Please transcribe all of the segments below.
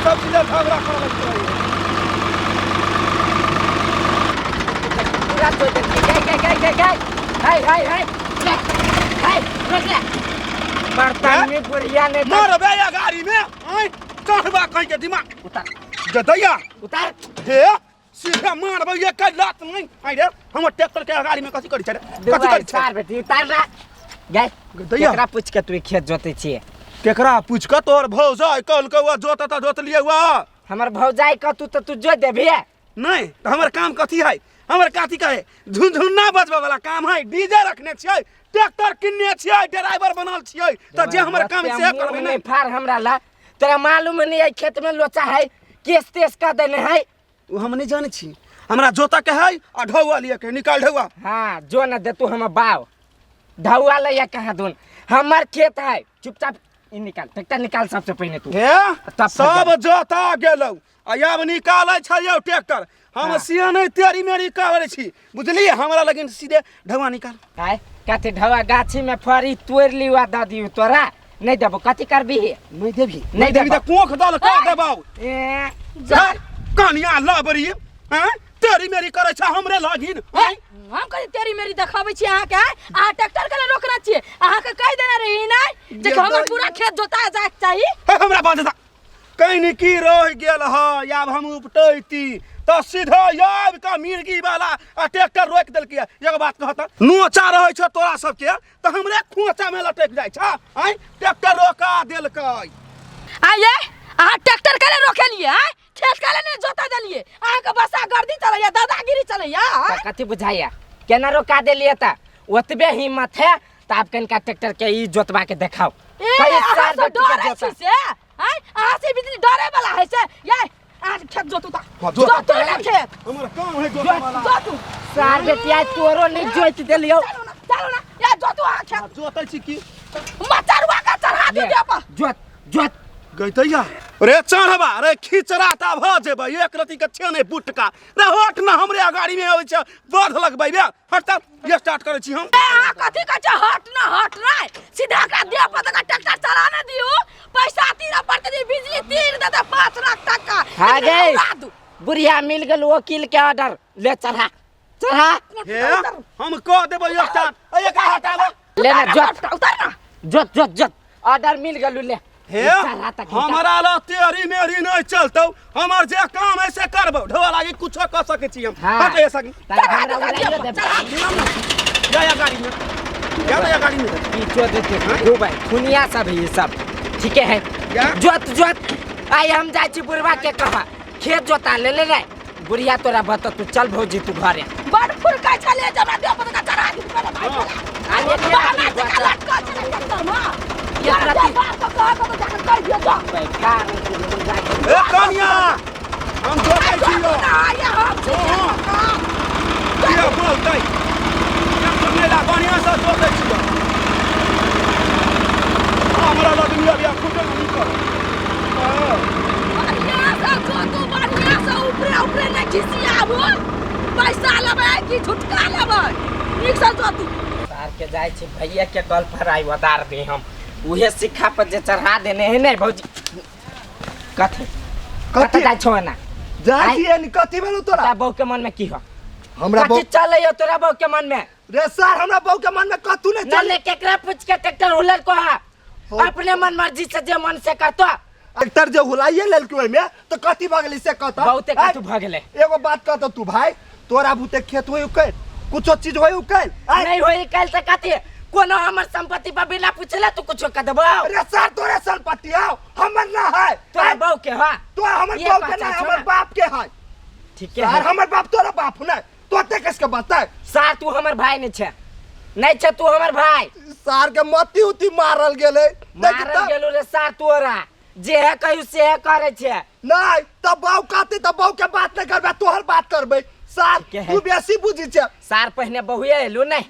सब चीज झगड़ा करऽ लगतै। पूरा जोत देलकै। गै गै गै गै गै, हाय हाय हाय हाय, रोक ले बर्तन में बुढ़िया ने। मारबे या गाड़ी में आय चढ़बा कहीं के दिमाग। उतार। गदैया। उतार। हे, सीधे मारबै एक लात। नहीं आइ रे, हमर ट्रैक्टर के गाड़ी में कथी करै छै रे? कथी करै छै? सार बेटी, उतार ना गै। गदैया। केकरा पूछ के तू ई खेत जोते छियै? केकरा पूछ कऽ? तोहर भौजाइ कहलकै हुआ जोत तऽ जोतलियै हुआ। हमर भौजाई कह तू तऽ तू जोत देबही? नहीं तऽ हमर काम कथी है? हमर कथी कहे, झुनझुन्ना बजबै वाला काम है? डीजे रखने छियै, ट्रैक्टर किनने छियै, ड्राइवर बनल छियै, तऽ जे हमर काम है से करबै। नहीं नहीं फार हमरा ला, तोरा मालूम नहीं है खेत में लोचा है, केस तेस कर देने है। ओ हम नहीं जानै छी। हमरा जोता के है आ ढौआ लिए के, निकाल ढौआ। हाँ, जो न दे तू हमर बाव ढौआ ले या कहाँ दून, हमर खेत है। चुपचाप ई निकाल, ट्रैक्टर निकाल सबसे पहले तू। हे, तब सब जोता गेलौ आ आब निकालै छै यौ ट्रैक्टर हम। हाँ। सिया नहीं तेरी मेरी करै छी, बुझलियै? हमरा लगिन सीधे ढौआ निकाल। आय कथी ढौआ? गाछी में फरी तोड़ लियो, दऽ दियौ तोरा? नहीं देबो, कथी करबी? नहीं देबी? नहीं। नहीं देबी देबो। तऽ कोख दल कऽ देबौ। ए। जा कनिया लबरी हैं, तेरी मेरी करै छै हमरे लगिन हैं? हम कथी तेरी मेरी देखाबै छी अहाँके? अहाँ ट्रैक्टर के रोकना छियै? अहाँके कहि देने रही नहि जे हमर पूरा खेत जोता जायके चाही। हे, हमरा बाजता कहीं की रह गेल ह। आब हम उपटैती तऽ सीधा आबि कऽ मिर्गी वाला आ ट्रैक्टर रोकि देलकै। एगो बात कहत, नोचा रहै छौ तोरा सबके तऽ हमरे खोचा में लटकि जाइ छ। आँय, ट्रैक्टर रोका देलकै। आइए, अहाँ ट्रैक्टर के रोकेलियै? आँय, खेत के नहि जोता देलियै? अहाँके बसा गर्दी चलैया, दादागिरी चलैया? तऽ कथी बुझाइया, केना रोका देलियै? तऽ ओतबे हिम्मत है तऽ आब कनिका ट्रैक्टर के ई जोतवा के देखाओ। ए, कहियो अहाँ सार से बेटी के डरै जोता। छी से? आँय, अहाँ से बिजली डरे वाला है से? ये, अहाँ खेत जोतू तऽ। हाँ, जोत। जोतू ने खेत। हमर काम है जोतै वाला। जोतू। सार बेटिया, तोरो नहीं जोत देलियौ। चलू ना, चलू ना, या जोतू अहाँ खेत। जोतै छी की? मचरुआ के चढ़ा दियौ देह पर। जोत जोत। गैतैया रे, चढ़बा रे, खिचड़ा ता भ जेबै। एक रति के छे नहि बुटका रे। हट न, हमरे अगाड़ी में अबै छै बध लगबै बे। हट त, ये स्टार्ट करै छी हम। ए, अहाँ कथी कहै छै? हट ना, हट ना, सीधा एकरा देह पर तक ट्रैक्टर चला ने दियौ। पैसा तीर पड़तै जे बिजली तीर देतै 5 लाख टका। हाँ। लेकिन गई। उड़ा दू। बुढ़िया, मिल गेल वकील के ऑर्डर। ले, चढ़ा चढ़ा। हे, हम कह देबै स्टार्ट। ए, एकरा हटाबो। ले ना, जोत। उतार ना। जोत जोत जोत, ऑर्डर मिल गेल, ले। हे, चढ़ा तक। हमरा ल तेरी मेरी नहीं चलतौ। हमर जे काम है से करबौ। ढोआ लागी कुछो कर सकै छी हम। हाँ। हट ए सकी। ताले हमरा उड़ाइयो दे। जा या गाड़ी में, जा ना या गाड़ी में। पीछो देते दो भाई, खुनिया सब है ये सब। ठीक है। क्या? जोत जोत। आई हम जाइ छी बुढ़वा के कहा, खेत जोता ले ले रे। बुढ़िया तोरा बता, तू चल भौजी, तू घरे। बड़ फुलकै छलै जे हमरा देह पर तक चढ़ा दियौ मेरे भाई। हाँ। आ ले ले। बहाना जकाँ लटकल छलै ट्रैक्टर में। एक रति बाप के कह के तऽ जाके कहि दियौ, जाउ। बैठा। ए कनिया, हम जोतै छी यौ। ना, ये हम छी। हाँ। किया बोलतै? ट्रैक्टर मेला बढ़िया से जोतै छी यौ। हमरा लग अभी खुद नहीं कर। हाँ। बढ़िआँ से जोतू, बढ़िआँ से, ऊपरे ऊपरे नहि घिसियाबू। पैसा लेबै कि झुटका लेबै? नीक से जोतू। सार के जाइ छी भैया के कल पर आई उतार दे हम उहे सिक्का पर जे चढ़ा देने है। नहीं भौजी, कथी कथी जाइ छौ एना? जाइ आइ- छियै नि, कथी भेलौ तोरा? तोरा बहू के मन में की हो? हमरा कथी बहू चलै हो तोरा बहू के मन में? रे सर, हमरा बहू के मन में कथू नहीं चले चले। केकरा पूछ के ट्रैक्टर हुलर को हा? हो। अपने मन मर्जी से जे मन से करतो। ट्रैक्टर जे हुलाइए लेलकै ओहिमे तऽ कथी भऽ गेलै से कहता? बहुते कथू भऽ गेलै। एगो बात कहता तू भाई, तोरा बुते खेत होई उकैल, कुछो चीज होई उकैल? आय? नहीं होई कल तऽ कथी? कोनो हमर संपत्ति पर बिना पूछले तू कुछो कर देबो? अरे सर, तोरे संपत्ति आओ, हमर ना है। तोरा आय? बहू के हा। तो हमर ये बहू के बात ना, छौ हमर ना। बाप के है। ठीक यार है। हमर बाप तोरा बाप ने तोते कसके बताए? सार, तू हमर भाई नहीं छे, नहीं छे तू हमर भाई। सार के मती उती मारल गेलै। देख। मारल तऽ गेलो रे सार, तोरा जे है कहियो से है करे छे। नहीं तब बहू कहते तब बहू के बात नहीं करबै, तोहर बात करबै सार। ठीके है। तू बेसी बुझी छे। सार, पहिने बहुए एलू नहीं?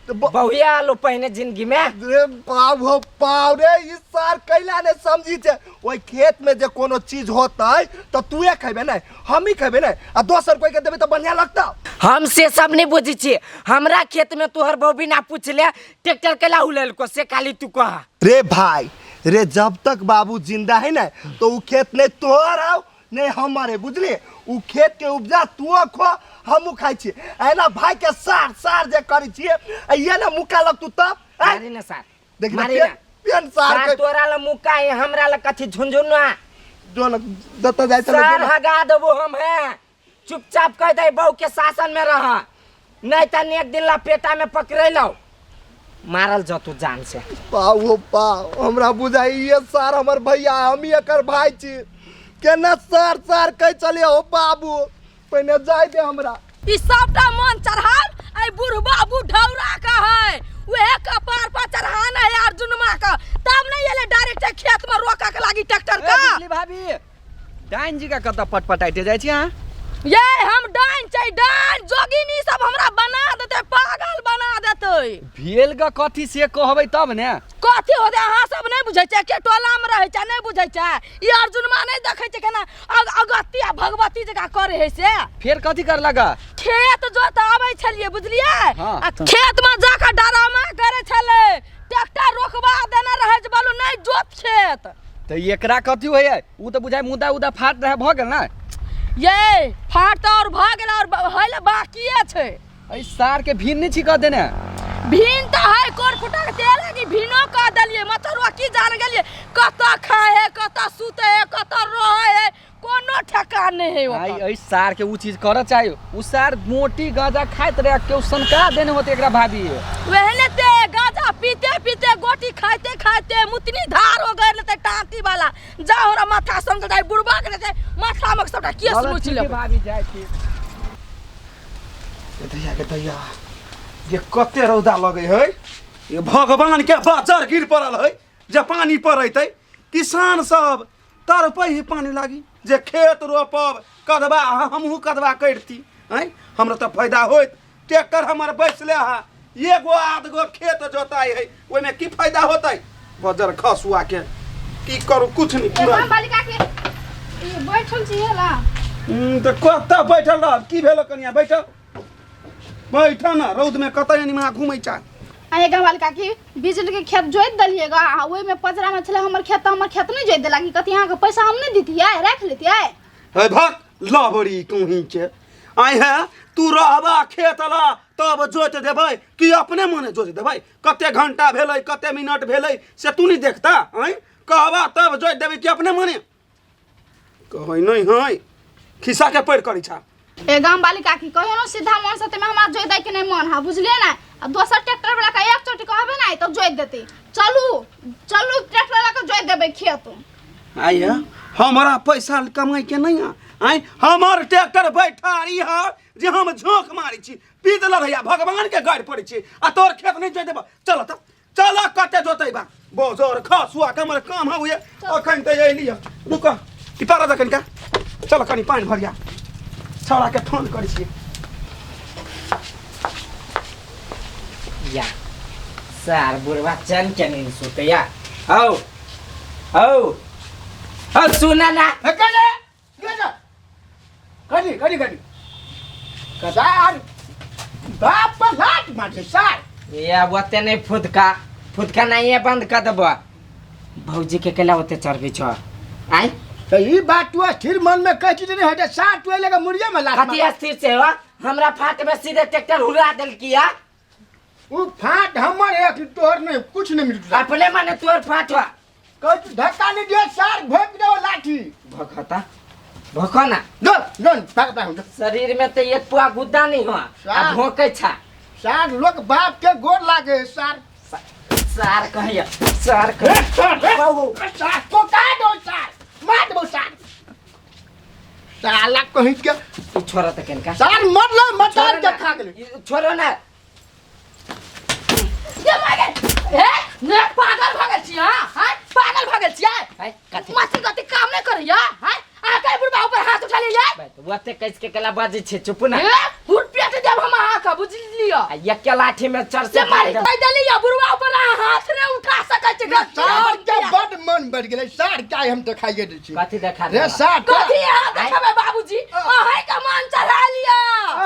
तऽ बहुए आलू पहिने जिंदगी में। रे पाव हो पाव रे, ई सार कैला ने समझी छे? ओहि खेत में जे कोनो चीज होतै तऽ तूए खेबे नहीं, हम ही खेबे नहीं, आ दोसर कोई के देबै तऽ बढ़िया लगतौ? हम से सब नहीं बुझी छियै। हमरा खेत में तोहर बहू बिना पूछले ट्रैक्टर केला हुलेलको, से खाली तू कह। रे भाई, रे जब तक बाबू जिंदा है ना तो उ खेत नहीं तोहर आव नहीं हमारे, बुझलिए? उ खेत के उपजा तू खो हमू खाइ छियै। एना भाई के सार सार जे करै छियै आ ये ना मुका लग तू तब आँय? मारी ना सार, देख ना, मारी ना। पेन सार सार के तोरा ल मुका है, हमरा ल कथी झुनझुना जो न जतऽ जाइ छलै सार जो न। हगा देबो हम है। चुपचाप कह दे बहू के शासन में रह, नहीं त एक दिन ला पेटा में पकड़ेलौ मारल जतू जान से। पाओ हो पाओ, हमरा बुझाइए सार हमर भैया, हम ही एकर भाई छी, केना सार सार कह चलिए हो बाबू, पहिने जाय दे हमरा। ई सबटा मन चढ़ाल ऐ बुढ़बा बुढ़ौरा का है, उहे कपार पर चढ़ाना है अर्जुनमा का, तब नहीं एले डायरेक्ट खेत में रोका के लागी ट्रैक्टर का। बिजली भाभी डाइन जी का कतऽ पटपटाइते जाइ छी अहाँ? ये हम डाइन छै डाइन, जोगिनी सब हमरा बना देते, पागल बना देते। भेल ग कथी से कहबै तब ने। कथी होते अहाँ सब नहीं बुझै छै, के टोला में रहै छै नहीं बुझै छै, ई अर्जुनमा नहीं देखै छै केना अगत्ती आ भगवती जकाँ करे है से। फेर कथी कर लगा? खेत जोत आबै छलियै बुझलियै, हाँ। आ खेत में जाके डरामा करे छलै, ट्रैक्टर रोकवा देने रहै जे बोलू नहीं जोत खेत। तऽ एकरा कथी होइए? उ तऽ बुझाइ मुदा उदा फाट रहे भऽ गेल ने? ये फाट तऽ और भऽ गेल और होइले बाकिए छै। एहि सार के भीन नहि छी कऽ देने? भीन तऽ है कोर फुटा के तेल है कि भीनो कऽ देलियै, मच्छरवा की जान गेलियै कतऽ खाए है कतऽ सुते है कतऽ रहै है, कोनो ठेकान नहीं है आई ओकर। एहि सार के उ चीज करऽ चाही, उ सार मोटी गांजा खाइत रहे, केओ सनका देने होते एकरा भाभी। वहने ते गांजा पीते पीते गोटी खाते खाते मुतनी धार हो गए लेते टाँटी वाला, जा हमरा माथा संग जाय बुढ़बा के लेते माथा में सबटा केस चलो नोच ठीक है लेबै। भाभी जाइ छी। दैया के दैया ये कते रौदा लगै है, ये भगवान के बाजार गिर पड़ल है जे पानी पड़ैतै, किसान सब तड़पै है पानी लागी जे खेत रोपब कदबा, हमहूँ कदबा करिती आँय, हमरा तऽ फायदा होइत। ट्रैक्टर हमर बैसले है, एगो आध गो खेत जोताइ है, ओहिमे की फायदा होतै? बजर खसुआ के की करू कुछ नहीं पूरा। बालिका के ई बैठल छी होला। तऽ कतऽ बैठल रहब, की भेल कनिया? बैठल बैठ ना, रौद में कतऽ यानी माँ घूमै छै। आ गाँव वाली काकी बिजली के खेत जोति देलियै गा, आ ओहिमे पजरा में छलै हमर खेत, तऽ हमर खेत नहि जोति देलक। कथी अहाँके पैसा हम नहि दितियै, राखि लेतियै? हे भक लबड़ी कहीं के आइ है, तू रहबा खेत ला तब जोति देबै कि अपने मने जोति देबै? कते घंटा भेलै कते मिनट भेलै से तू नहीं देखता? आँय कहबा तब जोति देबै कि अपने मने? कहै नहीं है, खिस्सा के पैर करै छा। ए गाम वाली काकी कहियो न सीधा मन से तमे हमरा जोति दै के नहीं मन है, बुझलियै ना? आ दोसर ट्रैक्टर वाला के एक चोटी कहबै ना तब जोति देतै। चलू चलू ट्रैक्टर वाला के जोति देबै खेत। आइ है हमरा पैसा कमाइ के नहीं है, आइ हमर ट्रैक्टर बैठारी है जे हम झोंक मारै छी, पी देल रहैया भगवान के गारि पड़ै छी आ तोर खेत नहीं जोति देबऽ। चल तऽ चल कते जोतैबा बोजर खसुआ के हमर काम हौ ये। अखन तऽ अयली है, रुक ई पारा दऽ कनिका, चल कनि पानि भरिया, छौड़ा के फोन करै छियै। या सार बुढ़वा चैन के नहीं सुतैया। हौ हौ हौ सुन ना। कनी कनी कनी सार बाप पर लात मारे सार। या ओते नहीं फुदका फुदका नहीं है, बंद कर देबो। भौजी के केला ओते चढ़बी छ आइ? तो ई बात तू स्थिर मन में कह छी नहीं हटे सार, तू लगा मुड़िया में लात कथी स्थिर से हो? हमरा फाट में सीधे ट्रैक्टर हुला देलकी या। उ फाट हमर एक तोहर नहीं कुछ नहीं मिलत अपने माने तोहर फाट हुआ। कह तू धक्का नहीं दिया सार, भोंक दो लाठी। भोंकता भोंको ना। दो दो भाग भाग दो। शरीर में तो एक पुआ गुद्दा नहीं हुआ आ भोंकै छा। सार लोग बाप के गोर लागे सार। सार कहिया सार कहिया। सार को का दो सार मार दो सार साला कहीं के तू छोड़ा त केनका सार मरल मटार के खा गेलै। छोड़ो ना। ये मागे हे ने पागल भऽ गेल छी हां? हां पागल भऽ गेल छियै? कथी मथी गति काम नहि करैया? हां अहाँ के बुढ़बा ऊपर हाथ उठा लियै? ओते कस के केला बाजै छै, चुप ना। ए हुर पेट देब हम अहाँ के, बुझि लिअ। आ एके लाठी में चढ़ से मारि कहि देली या बुढ़बा ऊपर अहाँ हाथ नहि उठा सकै छी। सार के बड मन बढ़ गेलै सार, काय हम देखाइए दै छी। कथी देखा रे सार कथी अहाँ देखेबै बाबूजी? अहाँ के मन चढ़ा लिअ।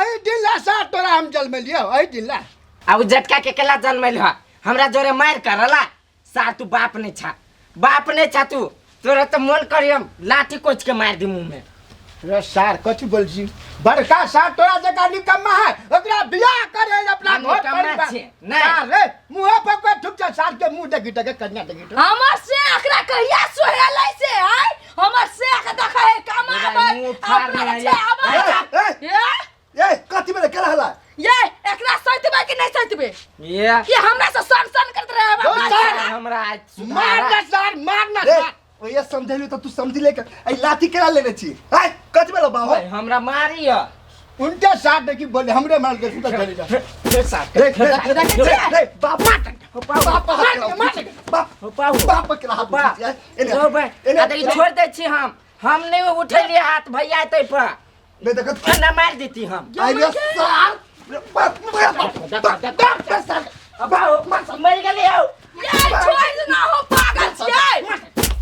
एहि दिन ला सार तोरा हम जन्मेलियौ, एहि दिन ला। आ उ जटका के केला जन्मेल ह हमरा जोरे मारि करला सार, तू बाप नहीं छा। बाप नहीं छा तू, तोरा तो मन करी हम लाठी कोच के मार दी मुंह में। रे सार कथी बोल छी, बड़का सार तोरा जकाँ निकम्मा है, ओकरा बियाह करे अपना हम घर निकम्मा परिवार। छियै, नहि। सार रे मुँह पर कोई ठुक जा, सार के मुँह देखी देखे कन्या देखी तो। हमर से एकरा कहिया सोहेलै से आय, हमर से के देखै है कमाबै, मुँह फाड़ अपना देने छै आबै। ए, ए ए कथी भेलै, केना हल्ला? ये एकरा सैतबै कि नहि सैतबै? ये ये हमरा से सन सन करत रहे हमरा दोस्त, साला। हमरा आज मार सुधारा। ना सार, मार ना रे सार। ओ ये समझेलू त तू समझी ले के ए लाठी केना लेने छी? आय कथी भेलै बाबू? ओए, हमरा मारी है। उनके साथ देखी बोले हमरे मार के सुता चली जा। फिर साथ रे रे रे रे बाप बाप मार, बाप हो पाऊ। बाप के हाथ बा। उठै छी, एने जो बे, एने आ देखी छोड़ दै छी हम नहीं उठेलियै हाथ भैया एतै पर नहीं देखत ना मार देती हम। आई रे सार रे बाप बाप बाप सार अब मर गेली हौ। ये छोड़ दू ना हो पागल छियै,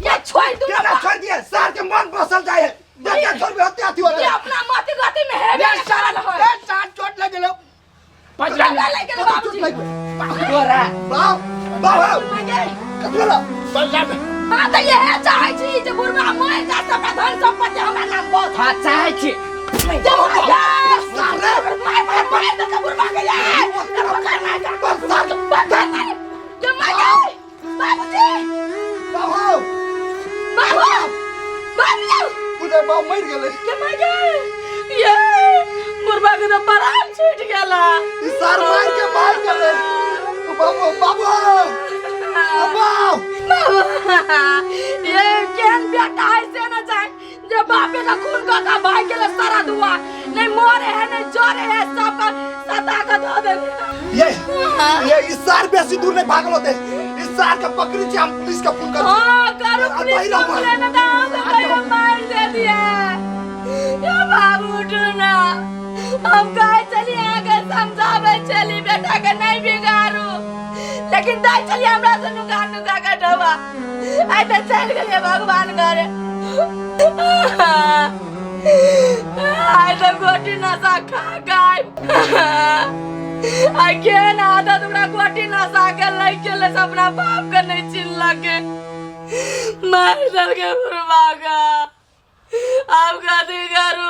ये छोड़ दू ना। केना छोड़ दिए? सार के मन बसल जाय है, जब छोड़ भी हत्या थी होते। ये अपना मति गति में हेबे रे ने सार, करल है। रे सार चोट लग गेलौ। लगा लग गेल बाबूजी। तोरा बाप बाप कथी भेलै? हाँ तो यहे चाहै छी जे बुढ़बा मरि जा, सबटा धन संपत्ति हमरा नाम बहुत। हाँ चाहै छी। जे मार मार मार मार दे बुढ़बा के यार, पकड़ मार पकड़ मार जे मार गए। बाबूजी बाबू बाबू बाबू बुझे बाबू मर गेलै। के मार गए, ये बुढ़बा के तो प्राण छूट गेला। ई सार मार के मार गेलै। बाबू बाबू बाबू ये केहन बेटा है से न जाए जे बापे का खून का का भाई के लिए सारा दुआ नहीं मोरे है नहीं जरे है, सबका सता का धो दे। ये ई सार बेसी दूर नहीं भागल होते, ई सार के पकड़ी छी हम पुलिस के फोन कर। हाँ करो आ, पुलिस तोही रहो। कंप्लेन ना हो तो मार दे दिया। ये बाबू उठो ना, हम कहे चली आगे समझावे चली बेटा के नहीं बिगाड़ू, लेकिन दाई चली हमरा से नुका नुका के ढोबा आई तो चल गेलिए भगवान घरे। आई तो गोटी नशा खा के आई केहन आदत हमरा गोटी नशा के लग गेलै से अपना बाप के नहीं चिन्हलकै, मार देलकै बुढ़बा के। आब कथी करू?